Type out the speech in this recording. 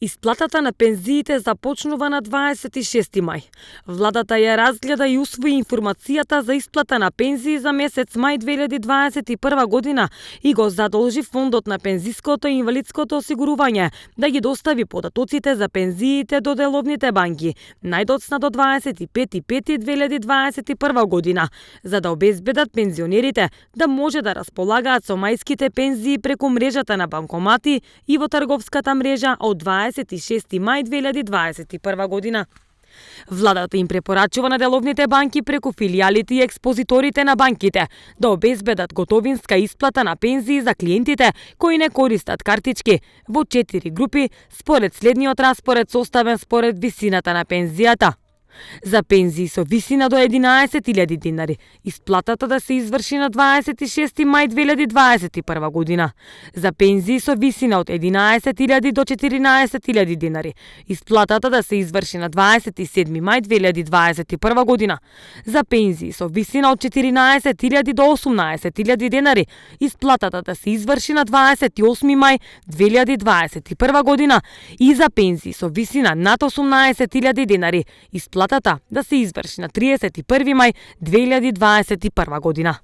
Исплатата на пензиите започнува на 26 мај. Владата ја разгледа и усвои информацијата за исплата на пензии за месец мај 2021 година и го задолжи Фондот на пензиското и инвалидското осигурување да ги достави податоците за пензиите до деловните банки најдоцна до 25.5.2021 година, за да обезбедат пензионерите да може да располагаат со мајските пензии преку мрежата на банкомати и во трговската мрежа од 26 мај 2021 година. Владата им препорачува на деловните банки преку филијалите и експозиторите на банките да обезбедат готовинска исплата на пензии за клиентите кои не користат картички во 4 групи според следниот распоред составен според висината на пензијата. За пензии со висина до 11.000 динари, исплатата да се изврши на 26 мај 2021 година. За пензии со висина од 11.000 до 14.000 динари, исплатата да се изврши на 27 мај 2021 година. За пензии со висина од 14.000 до 18.000 динари, исплатата да се изврши на 28 мај 2021 година. И за пензии со висина над 18.000 динари, исплатата да се изврши на 31 мај 2021 година.